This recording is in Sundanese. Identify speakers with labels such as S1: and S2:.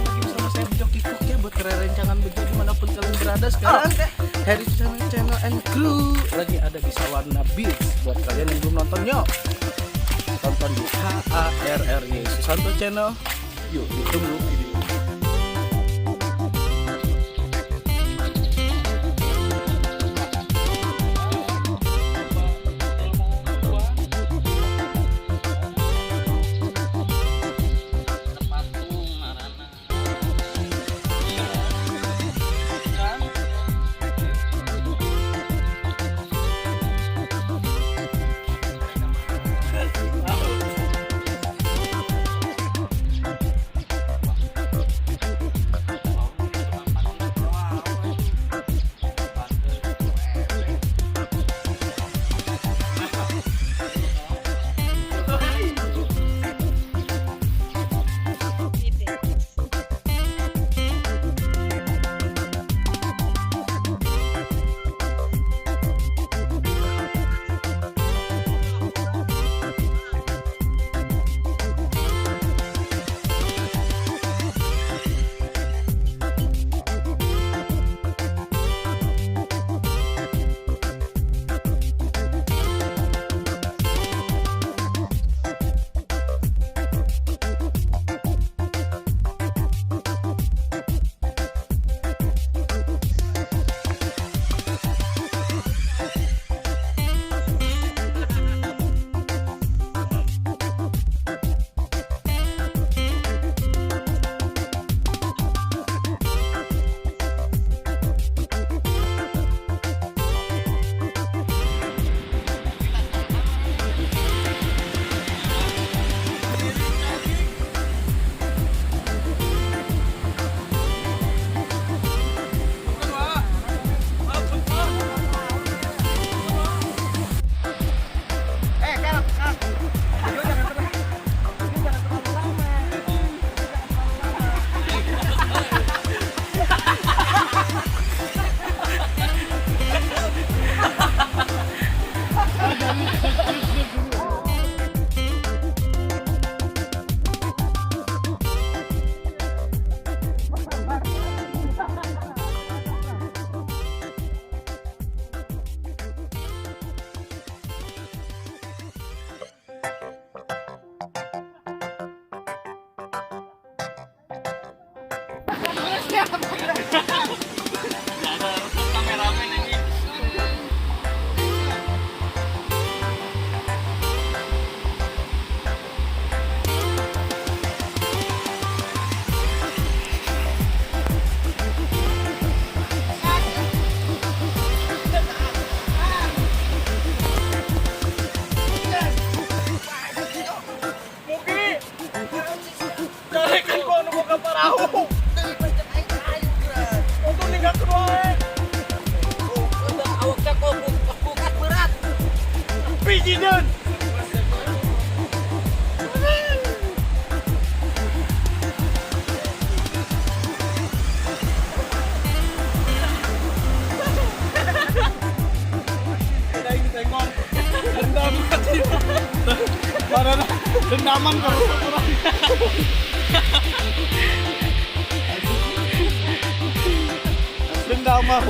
S1: Lagi bersama saya Bejo Kikuk ya, buat rerencangan Bejo dimanapun kalian berada sekarang. Harry Channel Channel and Crew lagi ada di Sawarna Beach. Buat kalian yang belum nonton, yuk tonton di HARRY Susanto Channel. Yuk, ditunggu video.
S2: Kameramen ini.
S1: Mugi! Carekan ko anu boga parahu. Untung ninggalkeun wae.
S2: Awaknya kok buka berat.
S1: Pijineun. Para na dendaman ke urang. Dendaman.